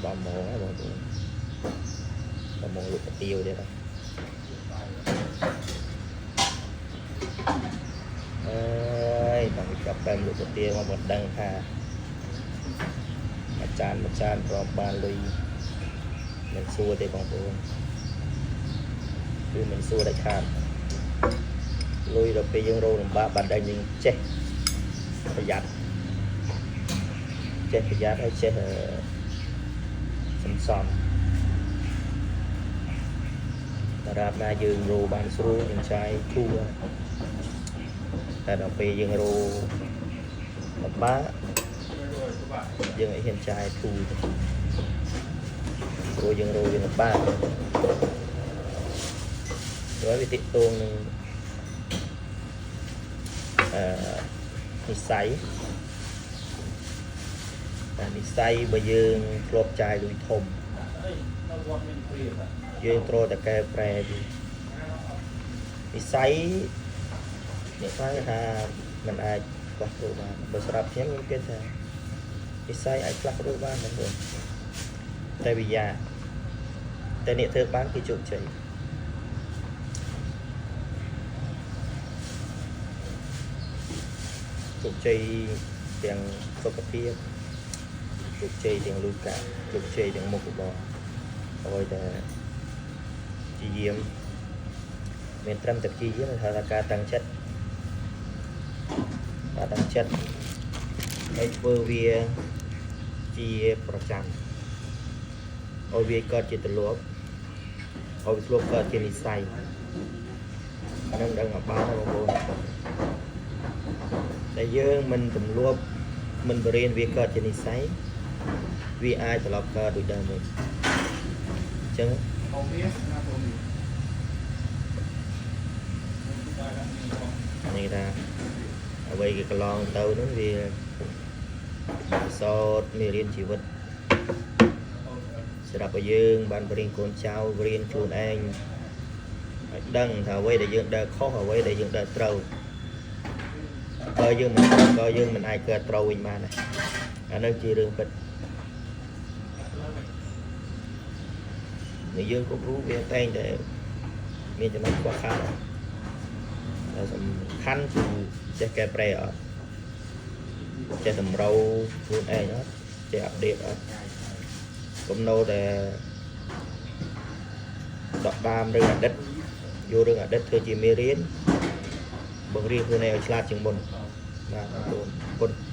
10ម៉ោងហើយបងប្អូន10ម៉ោងលក់កាទៀវទៀតហើយអើយតាំងពីចាប់ដើមលក់កាទៀវមកមិនដឹងថាមួយចានមួយចានព្រមបានលុយមិនសួរទេបងប្អូនគឺមិនសួរដាច់ខាតលុយដល់ពេលយើងរកលំបាកបានដឹងយើងចេះប្រយ័ត្នចេះប្រយ័ត្នហើយចេះអឺសន្សំ ដរាបណាយើងរោបានស្រួលយើងចាយធូរតែដល់ពេលយើងរោលំបាកយើងឲ្យហ៊ានចាយធូរទេព្រោះយើងរោវាលំបាកព្រោះវាតិតងនឹងអឺនិស័យតែនិស័យបើយើងធ្លាប់ចាយលុយធំយើងត្រូវតែកែប្រែវានិស័យអ្នកខ្លះគេថាมันអាចផ្លាស់ប្ដូរបានបើសម្រាប់ខ្ញុំខ្ញុំគិតថានិស័យអាចផ្លាស់ប្ដូរបានបងប្អូនតែវាយ៉ាតែអ្នកធ្វើបានគឺជោគជ័យជោគជ័យទាំងសុខភាពជោគជ័យទាំងលុយកាក់ជោគជ័យទាំងមុខរបរអ្វីតែព្យាយាមមានត្រឹមតែព្យាយាមហៅថាការតាំងចិត្តការតាំងចិត្តហើយធ្វើវាជាប្រចាំឲ្យវាកើតជាទម្លាប់ឲ្យវាធ្លាប់កើតជានិស័យអានឹងដឹងឲ្យបានណាបងប្អូនតែយើងមិនទម្លាប់មិនបរៀនវាកើតជានិស័យវាអាចត្រឡប់កើតដូចដើមវិញអញ្ចឹង នេះថាអ្វីគេកន្លងទៅហ្នឹងវាបទពិសោធន៍មេរៀនជីវិតសម្រាប់ឲ្យយើងបានបរៀនកូនចៅបរៀនខ្លួនឯងឲ្យដឹងថាអ្វីដែលយើងដើរខុសអ្វីដែលយើងដើរត្រូវបើយើងមិនត្រូវក៏យើងមិនអាចកើតត្រូវវិញបានដែរអានោះជារឿងពិតនេះយើងគ្រប់រូបវាតែងតែមានចំណុចខ្វះខាតដែរតែសំខាន់គឺចេះកែប្រែអត់ចេះតម្រូវខ្លួនឯងអត់ចេះupdate អត់កុំនៅតែដកដាមរឿងអតីតយករឿងអតីតធ្វើជាមេរៀនបង្រៀនខ្លួនឯងឲ្យឆ្លាតជាងមុនបាទបងប្អូនគុណ។